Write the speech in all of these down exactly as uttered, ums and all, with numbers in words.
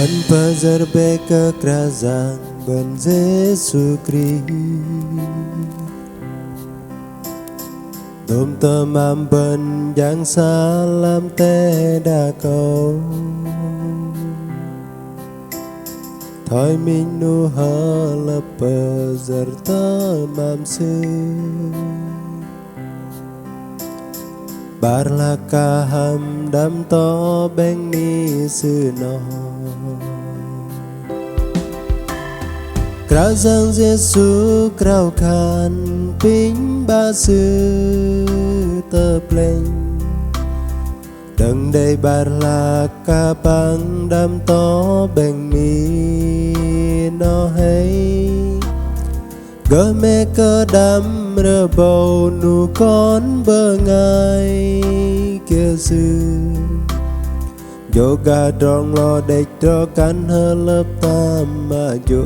Bơ̆n pơyơ̆r bĕ kơ Kră Yang bơ̆n Yêsu Krist. Dôm tơmam bơ̆n jang sơlam teh đak âu. Thoi minh 'nu hơlơ̆p pơyơ̆r tơmam sư. 'Bar hlak kơ hăm đăm tŏ 'bĕng mih sư noh. Kră Yang Yêsu krao khan pinh 'Bă Sư tơ plĕnh. Đơ̆ng đei 'bar hlak kơ păng đăm tŏ 'bĕng mih noh hei. Gơh mĕ kơ đăm rơbâu 'nu kon bơngai kiơ sư. Jô̆ gah drŏ nglo đĕch drŏ kăn hơlơ̆p tam mă jô̆.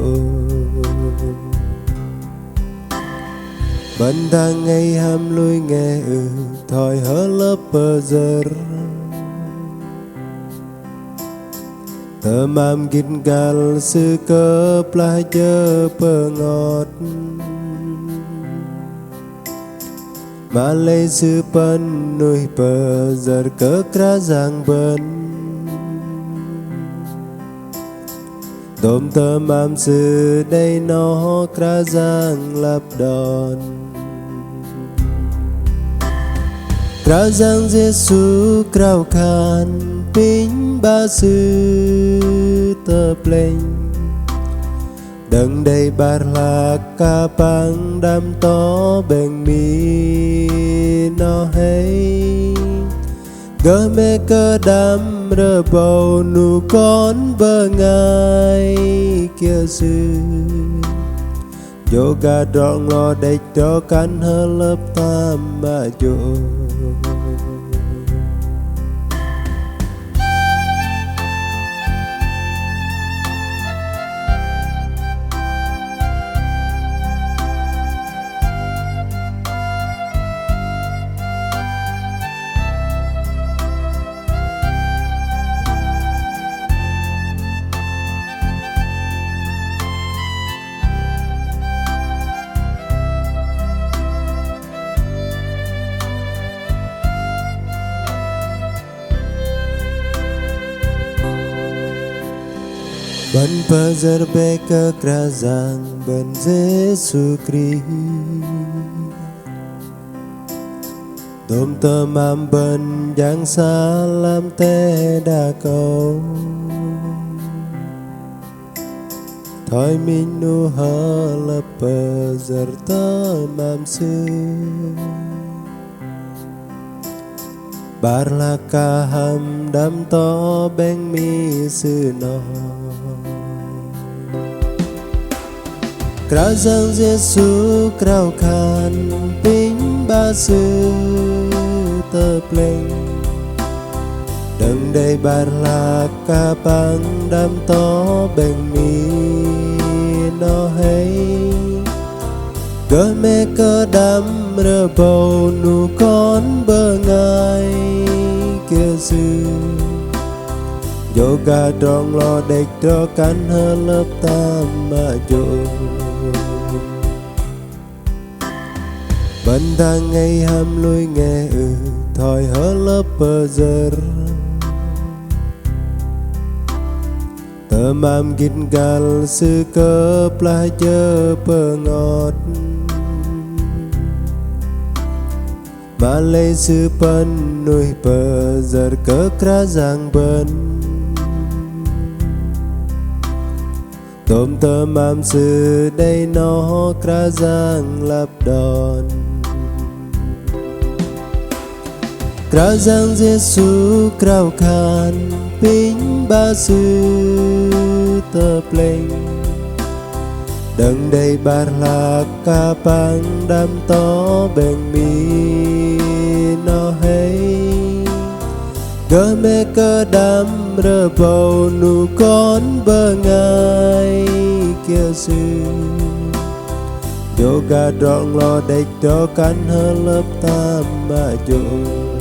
Bơ̆n dang ei hăm lui ngeh ưh thoi hơlơ̆p pơyơ̆r. Tơmam gĭt găl sư kơplah jơ pơngot. Mă-lei sư pơ̆n nuih pơyơ̆r kơ Kră Yang bơ̆n. Dôm tơmam sư đei noh Kră Yang lăp đon. Kră Yang Yêsu krao khan pinh 'Bă Sư tơ plĕnh. Đơ̆ng đei 'bar hlak kơ păng đăm tŏ 'bĕng mih noh hei. Gơh mĕ kơ đăm rơbâu 'nu kon bơngai kiơ sư. Jô̆ gah drŏ nglo đĕch drŏ kăn hơlơ̆p tam mă jô̆. Bơ̆n pơyơ̆r bĕ kơ Kră Yang bơ̆n Yêsu Krist. Dôm tơmam bơ̆n jang sơlam teh đak âu. Thoi minh 'nu hơlơ̆p pơyơ̆r tơmam sư. 'Bar hlak kơ hăm đăm tŏ 'bĕng mih sư noh. Kră Yang Yêsu krao khan pinh 'Bă Sư tơ plĕnh. Đơ̆ng đei 'bar hlak kơ păng đăm tŏ 'bĕng mih noh hei. Gơh mĕ kơ đăm rơbâu 'nu kon bơngai kiơ sư. Jô̆ gah drŏ nglo đĕch drŏ kăn hơlơ̆p tam mă jô̆. Bơ̆n dang ei hăm lui ngeh ưh thoi hơlơ̆p pơyơ̆r. Tơmam gĭt găl sư kơplah jơ pơngot. Mă-lei sư pơ̆n nuih pơyơ̆r kơ Kră Yang bơ̆n. Tôm tơmam sư đei noh Kră Yang lăp đon. Kră Yang Yêsu krao khan pinh 'Bă Sư tơ plĕnh. Đơ̆ng đei 'bar hlak kơ păng đăm tŏ 'bĕng mih noh hei. Gơh mĕ kơ đăm rơbâu 'nu kon bơngai kiơ sư. Jô̆ gah drŏ nglo đĕch drŏ kăn hơlơ̆p tam mă jô̆.